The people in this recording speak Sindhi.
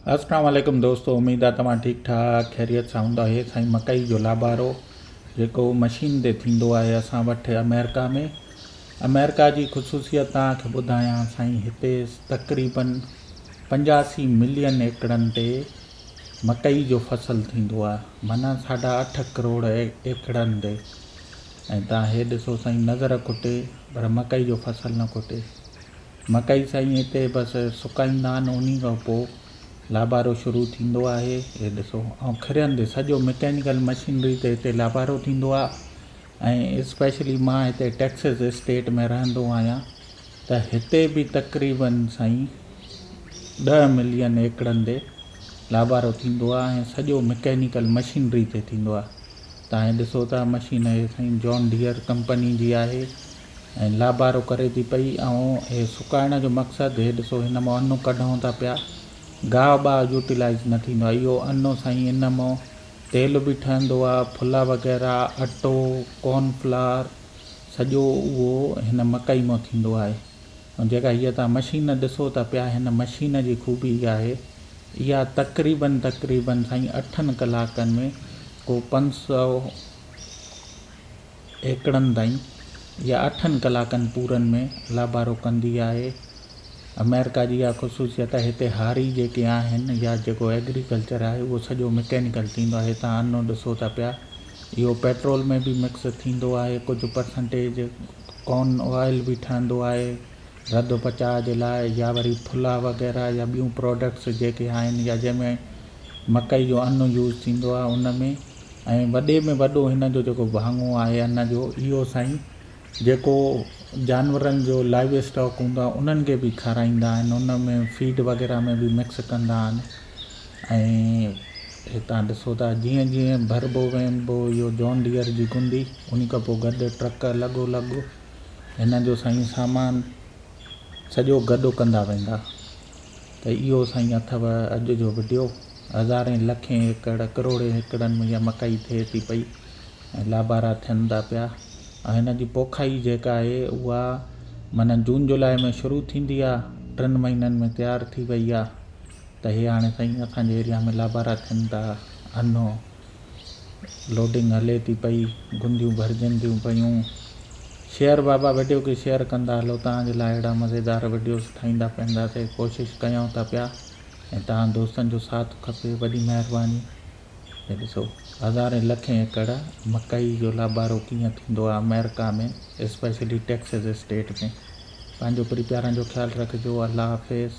اسلام عليڪم دوستو اميد آ توهان ٺيڪ ٺاڪ خيريت سان هوندا. هي سائين مڪئي جو لابارو جيڪو مشين تي ٿيندو آهي اسان وٽ آمريڪا ۾. آمريڪا جي خصوصيت توهان کي ٻڌايان سائين هتي تقريبن 85 ملين ايڪڙن تي مڪئي جو فصل ٿيندو آ، معنيٰ 8.5 ڪروڙ ايڪڙن تي. ۽ توهان هي ڏسو سائين نظر کٽي پر مڪئي جو فصل نه کٽي. مڪئي سائين هتي بس سڪائيندا آهن انهي کان پوء لابارو شروع ٿيندو آهي. هي ڏسو ۽ کرين تي سڄو مڪينيڪل مشينري تي هتي لابارو ٿيندو آهي. ۽ اسپيشلي مان هتي ٽيڪسز اسٽيٽ ۾ رهندو آهيان ته هتي به تقريبن سائين 10 ملين ايڪڙن تي لابارو ٿيندو آهي ۽ سڄو مڪينيڪل مشينري تي ٿيندو آهي. تان هي ڏسو ٿا مشين هي سائين جان ڊيئر ڪمپني جي آهي ۽ لابارو ڪري ٿي پئي. ۽ هي سڪائڻ جو مقصد هي ڏسو هن مان انو ڪڍون ٿا پيا، گاهه باهه يوٽيلائز نه ٿيندو آهي اهو انو سائين. ان مان تيل به ٺهندو آهي، ڦلا وغيره، اٽو، ڪارن فلار سڄو اهو هن مڪئي مان ٿيندو آهي. ۽ جيڪا هيء توهان مشين ڏسو ٿا پيا هن مشين جي خوبي اها آهي اها تقريبن تقريبن سائين 8 ڪلاڪن ۾ ڪو 500 ايڪڙن تائين يا 8 ڪلاڪن پورن ۾ لابارو ڪندي آهي. آمريڪا جي اها خصوصيت آهي هتي هاري جيڪي آهن يا جيڪو ايگريڪلچر آهي اهو سڄو مڪينيڪل ٿيندو آهي. هتان انو ڏسو ٿا پيا اهو پيٽرول ۾ به مڪس ٿيندو آهي، ڪجهه پرسنٽيج ڪارن آئل به ٺهندو آهي رڌ پچاء جي لاء يا وري ڦلا وغيره يا ٻيون پراڊڪٽس جيڪي آهن يا جنهن ۾ مڪئي جو ان يوز ٿيندو آهي ان ۾. ۽ وڏي ۾ وڏو هن جو جيڪو ڀاڱو آهي ان جو اهو سائين جيڪو جانورن جو لائيو اسٽاڪ هوندو آهي انهن کي به کارائيندا آهن، ان ۾ فيڊ وغيره ۾ به مڪس ڪندا آهن. ۽ هتان ڏسو ٿا جيئن جيئن ڀربو وينبو اهو جان ڊيئر جي گندي ان کان پوء گڏ ٽرڪ لڳو لڳ هن جو سائين سامان سڄو گڏ ڪندا ويندا. ته اهو سائين اٿو اڄ جو وڊيو. هزارين لکين ايڪڙ ڪروڙين ايڪڙن ۾ اها مڪئي ٿئي ٿي پئي ۽ لابارا ٿين ٿا پيا. ۽ هن جي پوکائي جيڪا آهي اها معنيٰ جون جولاء ۾ شروع ٿيندي آ، 3 مهينن ۾ تيار ٿي وئي آ. ته هي هاڻي سائين اسان جي ايريا ۾ لابارا ٿين ٿا، انو لوڊنگ هلي ٿي پئي، گنديون ڀرجن ٿيون پيون. شيئر بابا وڊيو کي شيئر ڪندا هلو، توهان جي لاء اهڙا مزيدار وڊيوز ٺاهيندا پونداسي، ڪوشش ڪيون ٿا پيا ۽ توهان دوستن جو ساٿ کپي، وڏي مهرباني. هي ڏسو هزارين لکين ايڪڙ مڪئي جو لابارو ڪيئن ٿيندو آهي آمريڪا ۾ اسپيشلي ٽيڪسز اسٽيٽ ۾. پنهنجو پري پيارن جو خيال رکجو. الله حافظ.